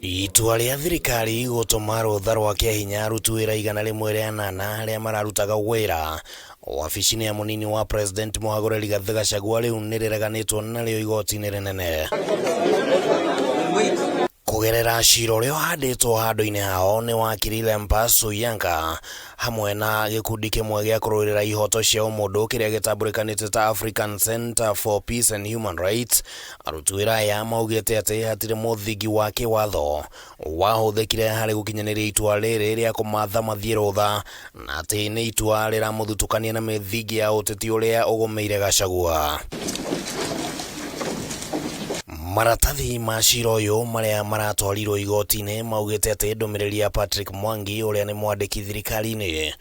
Itua rĩa thirikari gũtũma rũtha rwa kĩahinya aruti wĩra 108 arĩa mararutaga wĩra wabici-inĩ ya mũnini wa president mũhagũre Rigathĩ Gachagua rĩu nĩ rĩreganĩtwo narĩo igoti-inĩ rĩnene. Kũgerera cira ũrĩa ũhandĩtwo handũ-inĩ hao nĩ wakiri Lempas Suyanka hamwe na gĩkundi kĩmwe gĩa kũrũĩrĩra ihoto cia ũmũndũ kĩrĩa gĩtambũrĩkanĩte ta African Center for Peace and Human Rights. Aruti wĩra aya maugĩte atĩ hatirĩ mũthingi wa kĩwatho wahũthĩkire harĩ gũkinyanĩria itua rĩrĩ rĩa kũmatha mathiĩ rũtha na atĩ nĩ itua rĩramũthutũkania na mĩthingi ya ũteti ũrĩa ũgũmĩire Gachagua. Maratathi ma cira ũyũ marĩa maratwarirwo igoti-inĩ maugĩte atĩ ndũmĩrĩri ya Patrick Mwangi ũrĩa nĩ mwandĩki thirikari-inĩ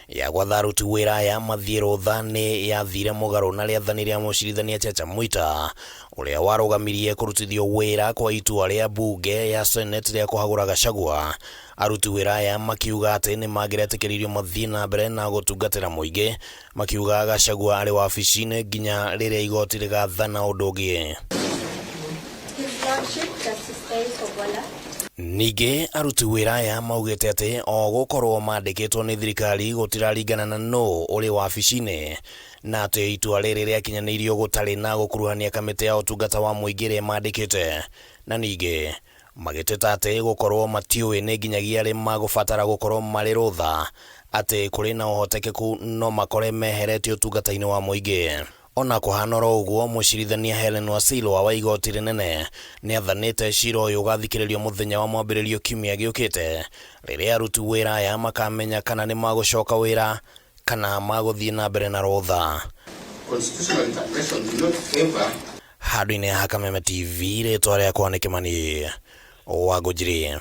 ya gwatha aruti wĩra aya mathiĩ rũtha nĩ yathire mũgarũ na rĩathani rĩa mũcirithania Chacha Mwita ũrĩa warũgamirie kũrutithio wĩra kwa itua rĩa mbunge ya Senate rĩa kũhagũra Gachagua. Aruti wĩra aya makiuga atĩ nĩ mangĩretĩkĩririo mathiĩ na mbere na gũtungatĩra mũingĩ, makiuga Gachagua arĩ wabici-inĩ nginya rĩrĩa igoti rĩgathana ũndũ ũngĩ. His Lordship Justice Eric Ogolla. Ningĩ aruti wĩra aya maugĩte atĩ o gũkorwo mandĩkĩtwo nĩ thirikari gũtiraringana na nũ ũrĩ wabici-inĩ na atĩ itua rĩrĩ rĩakinyanĩirio gũtarĩ na gũkuruhania kamĩtĩ ya ũtungata wa mũingĩ ĩrĩa ĩmandĩkĩte na ningĩ magĩteta atĩ gũkorwo matiũĩ nĩ nginyagia rĩ magũbatara gũkorwo marĩ rũtha atĩ kũrĩ na ũhotekeku no makore meheretio ũtungata-inĩ wa mũingĩ. Ona kũhana oro ũguo, mũcirithania Hellen Wasilwa wa igoti rĩnene nĩ athanĩte cira ũyũ ũgathikĩrĩrio mũthenya wa mwambĩrĩrio kiumia gĩũkĩte rĩrĩa aruti wĩra aya makamenya kana nĩ magũcoka wĩra kana magũthiĩ na mbere na rũtha. Constitutional interpretation do not favor Handũ-inĩ ha Kameme TV, rĩtwa rĩakwa nĩ Kĩmani wa Ngũnjiri.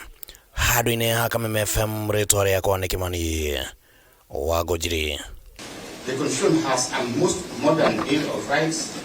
Handũ-inĩ ha Kameme FM, rĩtwa rĩakwa nĩ Kĩmani wa Ngũnjiri. The Constitution has a most modern Bill of Rights.